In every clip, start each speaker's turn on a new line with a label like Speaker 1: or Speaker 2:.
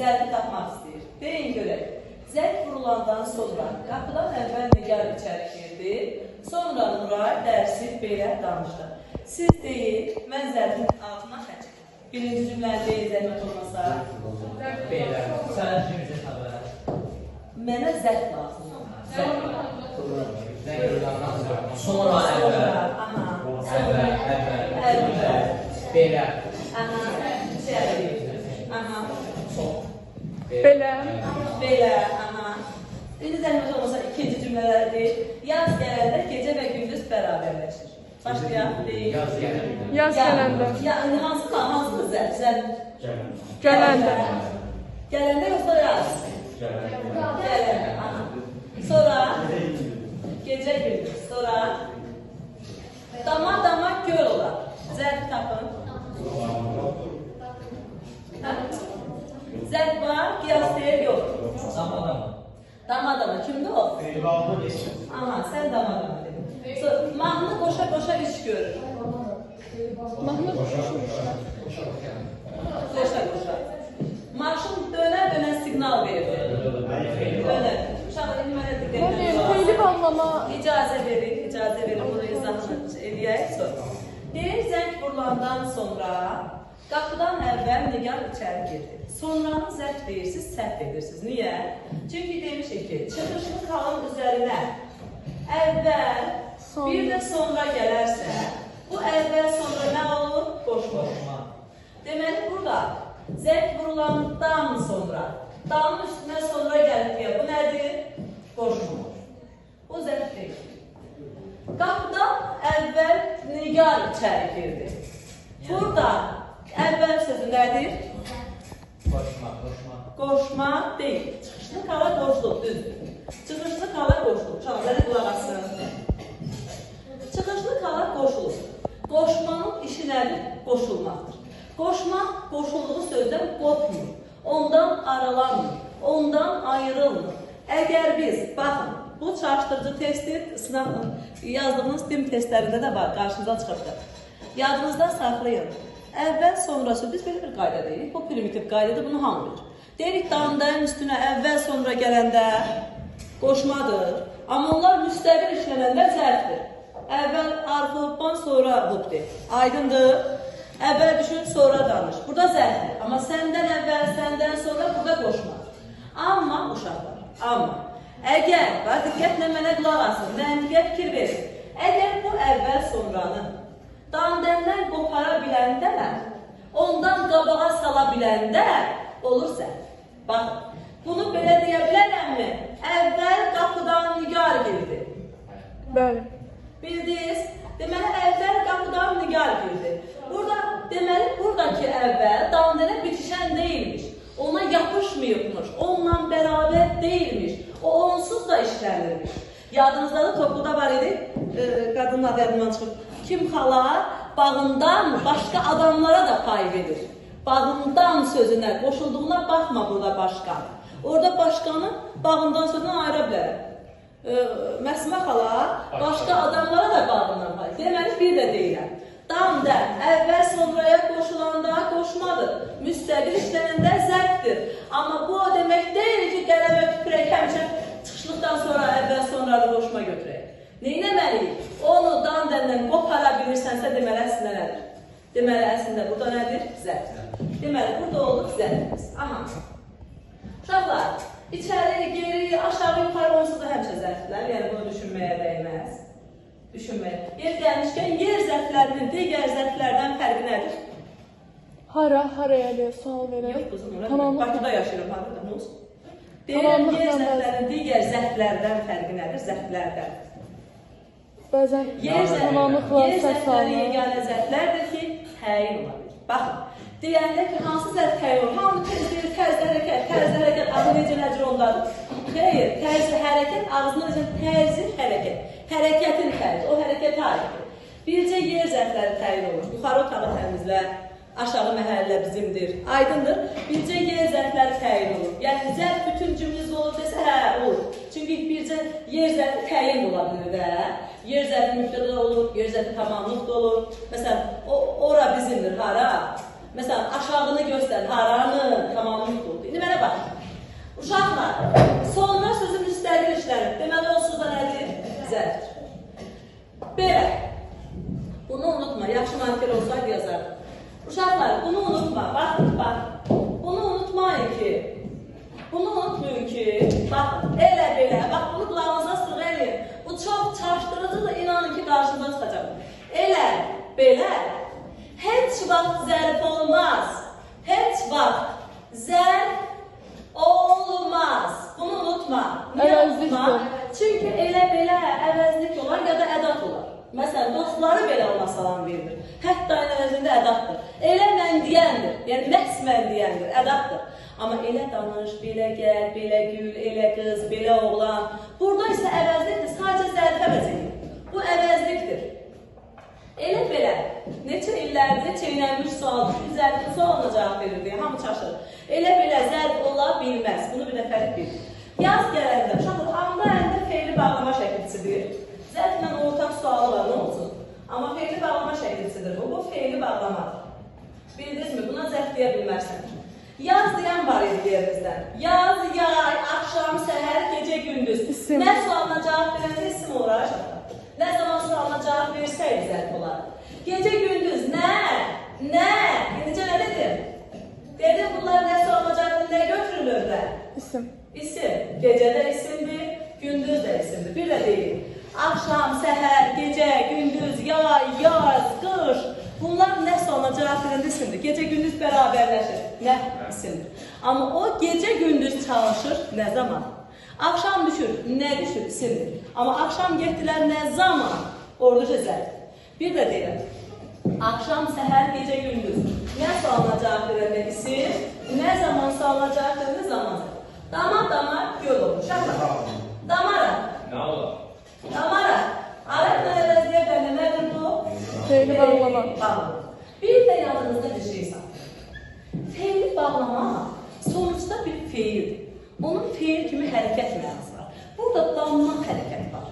Speaker 1: Zərfi tapmaq istəyir. Deyin görək. Zəng vurulandan sonra qapıdan əvvəl Nigar içəri girdi. Sonra Nuray dərsi belə danışdı. Siz deyin, mən zərfin altına xəçim. Birinci cümləni deyin, zəhmət olmasa.
Speaker 2: Belə. Sən kimsin xəbər?
Speaker 1: Mənə zərf lazımdır.
Speaker 2: Zəng vurulandan sonra. Sonra əvvəl.
Speaker 1: Aha.
Speaker 2: Əvvəl, əvvəl.
Speaker 1: Əvvəl.
Speaker 2: Belə.
Speaker 1: Aha. İçəri. Aha.
Speaker 3: Belə.
Speaker 1: Belə. Aha. İndi zəhmət olmasa ikinci cümlələr deyir. Yaz gələndə gecə və gündüz bərabərləşir. Başlayaq, deyin.
Speaker 2: Yaz gələndə.
Speaker 3: Yaz gələndə.
Speaker 1: Ya, hansı zərf? Zərf.
Speaker 3: Gələndə.
Speaker 1: Gələndə yoxsa yaz? Gələndə. Aha. Sonra gecə gündüz. Sonra dama dama göl olar. Zərf tapın. Hə? Zərf var, qiyas deyil, yox.
Speaker 2: Dama dama.
Speaker 1: Dama dama. Kimdir o? Aha, sən dama dama dedin. Sonra mahnı qoşa-qoşa iş görür.
Speaker 3: Mahnı
Speaker 1: Qoşa-qoşa. Maşın dönə-dönə siqnal verdi. Dönə. Uşaqlar, indi mənə diqqət
Speaker 3: Mənim
Speaker 1: edin.
Speaker 3: feili bağlama.
Speaker 1: İcazə verin, icazə verin, bunu izahını eləyək sonra. Deyir, zəng vurulandan sonra qapıdan əvvəl Nigar içəri girdi. Sonranı zərf deyirsiniz, səhv edirsiniz. Niyə? Çünki demişik ki, çıxışlı kalın üzərinə əvvəl, bir də sonra gələrsə, bu əvvəl sonra nə olur? Qoşma. Deməli, burada zəng vurulandan sonra, damın üstünə sonra gəlib deyə, bu nədir? Qoşma. O zərf deyil. Qapıdan əvvəl Nigar içəri girdi. Burada əvvəl sözü nədir?
Speaker 2: Qoşma, qoşma.
Speaker 1: Qoşma deyil. Çıxışlı kala qoşulub, düzdür. Çıxışlı kala qoşulub. Uşaqlar, mənə qulaq asın. Çıxışlı kala qoşulub. Qoşmanın işi nədir? Qoşulmaqdır. Qoşma, qoşulduğu sözdən qopmur. Ondan aralanmır. Ondan ayrılmır. Əgər biz, baxın, bu çaşdırıcı testdir, sınav yazdığınız dim testlərində də var, qarşınıza çıxıbdır. Yadınızda saxlayın. Əvvəl sonra söz, biz belə bir qayda deyirik, bu primitiv qaydadır, bunu hamı bilir. Deyirik, dandanın üstünə əvvəl sonra gələndə qoşmadır, amma onlar müstəqil işlənəndə zərfdir. Əvvəl arxobban, sonra hubdir. Aydındır? Əvvəl düşün, sonra danış. Burada zərfdir, amma səndən əvvəl, səndən sonra burada qoşmadır. Amma uşaqlar, amma əgər, bax, diqqətlə mənə qulaq asın, məntiqə fikir verin. Əgər bu əvvəl sonranı dandəndən qopara biləndə, ondan qabağa sala biləndə olur zərf. Baxın, bunu belə deyə bilərəmmi? Əvvəl qapıdan Nigar girdi.
Speaker 3: Bəli.
Speaker 1: Bildiniz? Deməli, əvvəl qapıdan Nigar girdi. Burada, deməli, buradakı əvvəl dandənə bitişən deyilmiş. Ona yapışmayıbmış, onunla bərabər deyilmiş. O onsuz da işlənirmiş. Yadınızda da topluda var idi, qadının adı yadımdan çıxıb. Kim xala bağından başqa adamlara da pay verir. Bağından sözünə, qoşulduğuna baxma burada başqa. Orada başqanı bağından sözünə ayıra bilərəm. Məsmə xala başqa adamlara da bağından pay. Deməli, bir də deyirəm. Damdə əvvəl sonraya qoşulanda qoşmadır. Müstəqil işlənəndə zərfdir. Amma bu o demək deyil ki, qələmə tüpürək həmişə çıxışlıqdan sonra əvvəl sonralı qoşma götürək. Neynəməliyik? Onu dandəndən qopara bilirsənsə, deməli əslində nədir? Deməli əslində burada nədir? Zərf. Deməli burada olduq zərfimiz. Aha. Uşaqlar, içəri, geri, aşağı, yuxarı onsuz da həmişə zərflər. Yəni bunu düşünməyə dəyməz. Düşünməyə. Yer gəlmişkən yer zərflərinin digər zərflərdən fərqi nədir?
Speaker 3: Hara, haraya deyə sual verək.
Speaker 1: Yox qızım, ora
Speaker 3: Tamamlıqla.
Speaker 1: Bakıda yaşayıram, harada, nə olsun? Deyirəm, yer zərflərinin digər zərflərdən fərqi nədir? Zərflərdən.
Speaker 3: Bəzən
Speaker 1: Yer
Speaker 3: tamamlıqla
Speaker 1: yer
Speaker 3: səs
Speaker 1: zərfləri
Speaker 3: alınır.
Speaker 1: yeganə zərflərdir ki, təyin ola bilir. Baxın, deyəndə ki, hansı zərf təyin olur? Hamı tez deyir, tərzdə hərəkət, tərzdə hərəkət, adı necə nəcür ondadır. Xeyr, tərzi hərəkət, ağzına necə tərzi hərəkət. Hərəkətin tərzi, o hərəkətə aiddir. Bircə yer zərfləri təyin olur. Yuxarı otağı təmizlə, aşağı məhəllə bizimdir. Aydındır. Bircə yer zərfləri təyin olur. Yəni zərf bütün cümləsi olur desə, hə, olur. Çünki bircə yer zərfi təyin ola bilir də. Yer zərfi mübtəda da olur, yer zərfi tamamlıq da olur. Məsələn, ora bizimdir, hara? Məsələn, aşağını göstər, haranı, tamamlıq da olur. İndi mənə Uşaqlar, sonuna sözü müstəqil işlənib. Deməli, onsuz da nədir? Zərfdir. Belə. Bunu unutma. Yaxşı marker olsaydı yazardım. Uşaqlar, bunu unutma. Baxın, bax. Bunu unutmayın ki, baxın, elə belə. Bax, bunu qulağınıza sırğa eləyin. Bu çox çaşdırıcıdır, inanın ki, qarşınıza çıxacaq. Elə belə heç vaxt zərf olmaz. Heç vaxt zərf olmaz. Bunu unutma. Niyə unutma? Çünki elə belə əvəzlik olar ya da ədat olar. Məsələn, dostları belə ona salam verilir. Hətta əvəzində ədatdır. Elə mən deyəndir. Yəni, məhz mən deyəndir, ədatdır. Amma elə danış, belə gəl, belə gül, elə qız, belə oğlan. Burada isə əvəzlikdir, sadəcə zərf əvəz edir. Bu əvəzlikdir. Elə belə, neçə illərdir çeynənmiş sualdır. Çünki zərfin sualına cavab verir deyə hamı çaşır. Elə belə zərf ola bilməz. Bunu bir dəfəlik bil. Yaz gələndə, uşaqlar, anda əndə feili bağlama şəkilçidir. Zərflə ortaq sualı var, nə olsun? Amma feili bağlama şəkilçidir bu. Bu feili bağlamadır. Bildinizmi? Buna zərf deyə bilməzsən. Yaz deyən var idi yerimizdən. Yaz, yay, axşam, səhər, gecə, gündüz.
Speaker 3: İsim.
Speaker 1: Nə sualına cavab verəndə isim olur uşaqlar. Nə zaman sualına cavab versəydi zərf olar. Gecə, gündüz, nə? Nə? İndicə nə dedim? Dedim, bunlar nə sualına cavab nə götürülür də?
Speaker 3: İsim.
Speaker 1: İsim. Gecə də isimdir, gündüz də isimdir. Bir də deyim. Axşam, səhər, gecə, gündüz, yay, yaz, qış. Bunlar nə sualına cavab verəndə isimdir. Gecə, gündüz bərabərləşir. Nə isimdir. Amma o gecə, gündüz çalışır nə zaman? Axşam düşür, nə düşür isimdir. Amma axşam getdilər nə zaman? Orduca zərf. Bir də deyirəm. Axşam, səhər, gecə, gündüz. Nə sualına cavab verəndə isim, nə zaman sualına cavab verəndə zaman zərf. Dama, dama, göl olur. Uşaqlar. Damara.
Speaker 2: Nə olur?
Speaker 1: Damara. Araqla əvəzliyə bəndə nədir bu?
Speaker 3: Feili bağlama.
Speaker 1: Bağlama. Bir də yadınızda bir şey saxlayın. Feili bağlama sonuçta bir feildir. Onun feil kimi hərəkət mənası var. Burada dammaq hərəkət var.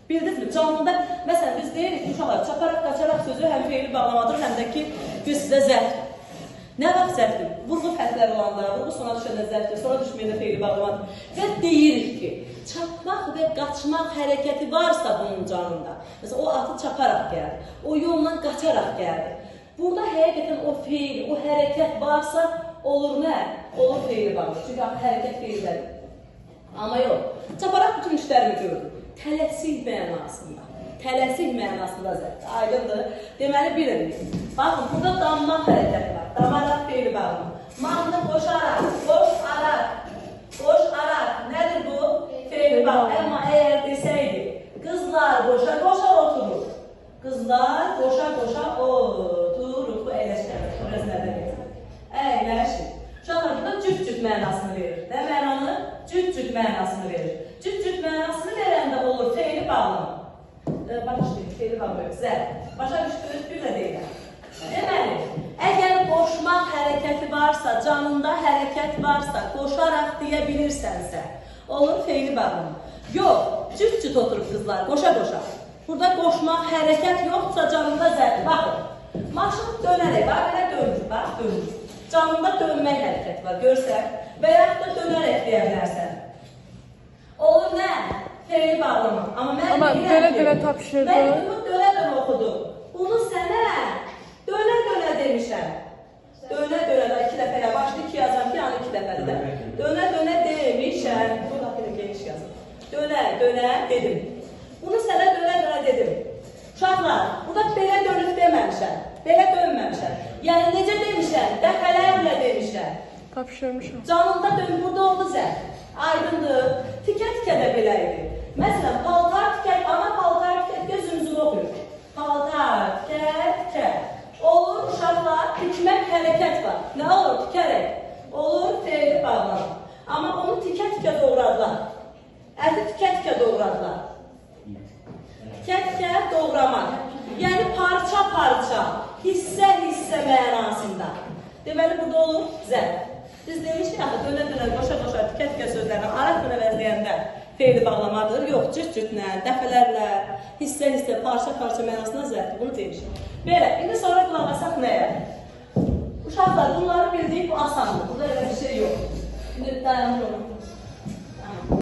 Speaker 1: Bildinizmi? Canlıda, məsələn, biz deyirik ki, uşaqlar, çaparaq, qaçaraq sözü həm feili bağlamadır, həm də ki, biz sizə zərfdir. Nə vaxt zərfdir? Vurğu fərqləri olanda, vurğu sona düşəndə zərfdir, sona düşməyəndə feili bağlamadır. Və deyirik ki, çapmaq və qaçmaq hərəkəti varsa bunun canında. Məsələn, o atı çaparaq gəldi, o yolla qaçaraq gəldi. Burada həqiqətən o feil, o hərəkət varsa olur nə? Olur feili bağlı. Çünki axı hərəkət feildədir. Amma yox, çaparaq bütün işlərimi gördüm. Tələsik mənasında. Tələsik mənasında zərfdir. Aydındır. Deməli, bir də baxın, burada dammaq hərəkəti var. Damaraq feili bağlı. Mahnı qoşaraq, qoş araq. Qoş araq. Nədir bu? Feili bağlı. Amma əgər desəydi, qızlar qoşa-qoşa oturur. Qızlar qoşa-qoşa oturur. Bu əyləşir. Biraz nədən yazır? Əyləşir. Uşaqlar, burada cüt-cüt mənasını verir. Nə mənanı? Cüt-cüt mənasını verir. Cüt-cüt mənasını verəndə olur feili bağlama. Başlayın, feili bağlama yox, zərf. Başa düşdünüz, bir də deyirəm. Deməli, əgər qoşmaq hərəkəti varsa, canında hərəkət varsa, qoşaraq deyə bilirsənsə, olur feili bağlama. Yox, cüt-cüt oturub qızlar, qoşa-qoşa. Burada qoşmaq, hərəkət yoxdursa canında zərf. Baxın, maşın dönərək, bax, belə dönür, bax, dönür. Canında dönmək hərəkəti var, görsən və yaxud da dönərək deyə bilərsən. Olur nə? Feili bağlama. Amma mən
Speaker 3: Amma
Speaker 1: bilirəm ki,
Speaker 3: dönə-dönə tapşırdı.
Speaker 1: Mən bunu dönə-dönə oxudum. Bunu sənə dönə-dönə demişəm. Dönə-dönə də iki dəfə yavaşdı, iki yazam ki, yəni iki dəfədir də. Dönə-dönə demişəm. Bu da belə geniş yazım. Dönə-dönə dedim. Bunu sənə dönə-dönə dedim. Uşaqlar, burada belə dönüb deməmişəm. Belə dönməmişəm. Yəni necə demişəm? Dəfələrlə demişəm.
Speaker 3: Tapşırmışam.
Speaker 1: Canında dön, burada oldu zərf. Aydındır. Tikə-tikə də belə idi. Məsələn, paltar tikə, ana paltar tikə-tikə zümzümə oxuyur. Paltar tikə-tikə. Olur uşaqlar, tikmək hərəkət var. Nə olur? Tikərək. Olur feili bağlama. Amma onu tikə-tikə doğradılar. Əti tikə-tikə doğradılar. Tikə-tikə doğramaq. Yəni parça-parça, hissə-hissə mənasında. Deməli, burada olur zərf. Biz demişik axı, dönə-dönə, qoşa-qoşa, tikə-tikə sözlərlə araq əvəzləyəndə feili bağlamadır. Yox, cüt-cütlə, dəfələrlə, hissə-hissə, parça-parça mənasında zərfdir. Bunu demişik. Belə, indi sonra qulaq asaq nəyə? Uşaqlar, bunları bildik, bu asandır. Burada elə bir şey yox. İndi dayanır onu.